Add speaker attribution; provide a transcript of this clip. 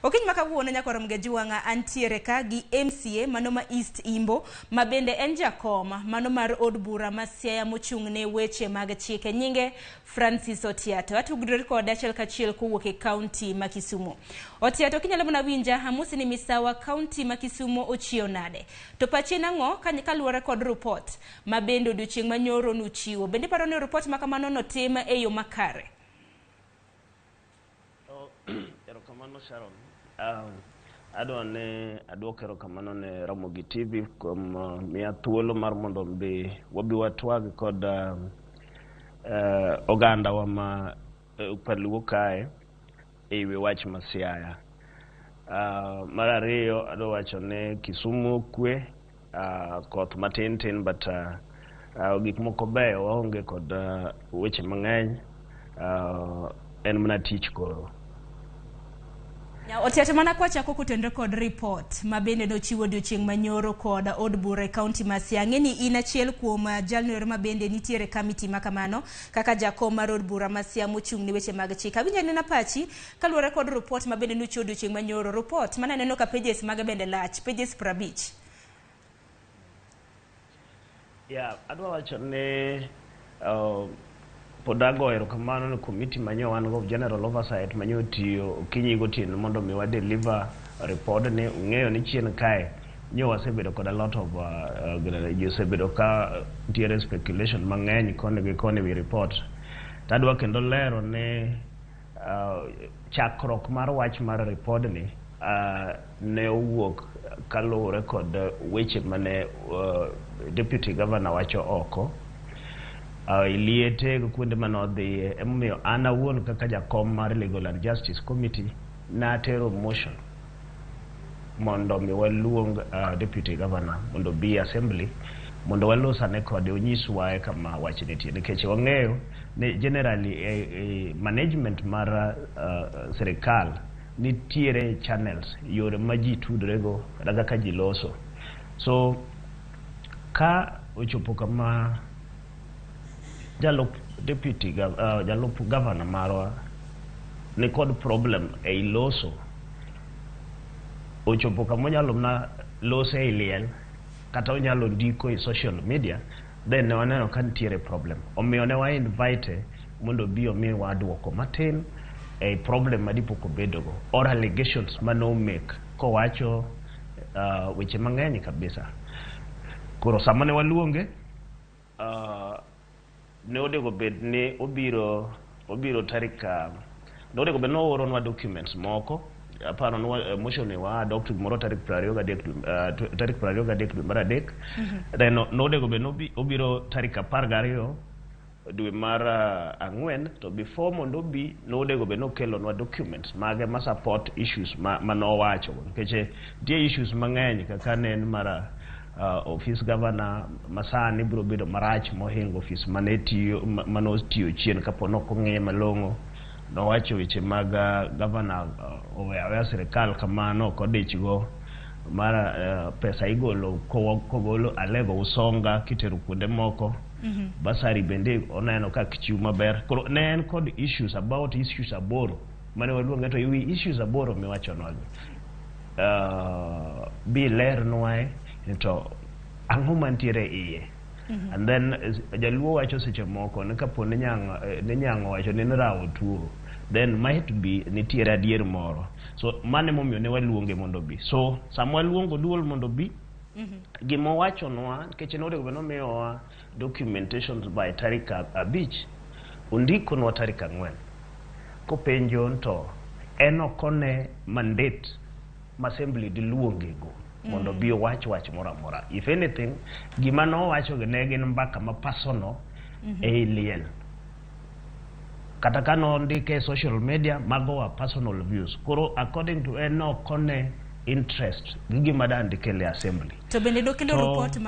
Speaker 1: Okinyi ma kawuono nyakwar Mgejwang'a antiere ka gi MCA mano ma East Imbo ma bende en jakom mano mar od bura ma Siaya mochung' ne weche mag chike nyinge Francis Otiato. Atudore kode achiel kachiel kowuok e kaunti ma Kisumu. Otiato kinyalo mana winja amosi ni misawa kaunti ma Kisumu ochiew nade? To pachi en ang'o kaluwore kod ripot ma bende odiochieng' manyoro nuchiwo? Bende iparo ni ripot ma kamano notim e yo makare?
Speaker 2: Oh, erokamano Sharon. Adwa ne aduok erokamano ne Ramogi TV kuom miya thuolo mar mondo bi wabi watwag kod ogandawa ma paluo kae e wi wach ma Siaya. Mar ariyo adwa wacho ni Kisumu okwe, koth matin tin but gik moko beyo waonge kod weche mang'eny, en mana tich koro.
Speaker 1: Otiato mana kwachako kotenore kod ripot ma bende nochiwo odiochieng' manyoro kod od bura e kaunti ma Siaya. Ang'e ni in achiel kuom jalno ero ma bende nitiere kamiti ma kamano kaka jakom mar od bura ma Siaya mochung' ne weche mag chik. Awinjo anena pachi kaluwore kod ripot ma bende nochiwo odiochieng' manyoro. Ripot mane aneno ka pages mage bende lach, pages 50.
Speaker 2: Yeah, adwa wacho ni pod ago erokamano ne committee manyo wan go general oversight manyo tiyo okinyi gotieno mondo mi wa deliver report ni ung'eyo ni chien kae nyo wasebedo kod a lot of ji osebedo ka nitiere speculation mang'eny koni gi koni wi report to adwa kendo lero ni chakruok mar wach mar report ni ne owuok kaluwore kod weche mane deputy governor wacho oko liete kuonde mane odhiye emomiyo an awuon kaka jakom mar Legal and Justice Committee natero motion mondo mi waluong deputy governor mondo obi e assembly mondo walos ane kode onyiswa kama wach nitie nikech wang'eyo ni generally e management mar sirikal nitiere channels yore ma ji tudrego kata kaka ji loso so ka ochopo kama jalup deputy jalup governor marwa ni kod problem ei loso ochopo kama onyalo mana loso ei liel kata onyalo ndiko e social media then ne waneno ka nitiere problem omiyo ne wa invite mondo obi omiwa duoko matin ei problem madipo kobedogo or allegations mano make kowacho weche mang'eny kabisa koro sama ne waluonge ne onego bed ni obiro tarik ne onego bed ni ooronwa documents moko aparo ni motion ni wa adopt gimoro tarik 23 tarik 23 dwe mar adek then nonego bed ni obiro tarik 12 dwe mar ang'wen to before mondo obi nonego bed ni okelonwa documents mage ma support issues ma manowacho nikech nitie issues mang'eny kaka ne en mar office governor masani biro bedo marach mohingo ofis mane tiyo manotiyo chien kapo ni ok ong'iye malong'o nowacho weche mag governor oweyo aweya sirikal kamano ok odich go mar pesa igolo kogolo Alego Usonga kitero kuonde moko bursary bende oneno ka ok chiw maber koro ne en kod issues about issues aboro mane waluonge to ewi issues aboro miwachonwagi bi lernwae to ang'o mantiere iye and then jaluo wacho seche moko ni kapo ni nyang' owacho ni rawo tuo then might be nitiere adier moro so mano emomiyo ne waluonge mondo obi so sama waluongo duol mondo obi gima owachonwa nikech nonego bed nomiyowa documentations by tarik 5 ondikonwa tarik 4 kopenjo to en ok one mandate ma assembly diluongego mondo obi owach wach moro amora if anything gima nowacho ne gin mbaka ma personal ei liel kata ka nondike e social media mago wa personal views koro according to en ok one interest gi gima dang' dikele assembly
Speaker 1: To bende dokelo
Speaker 2: To-
Speaker 1: report ma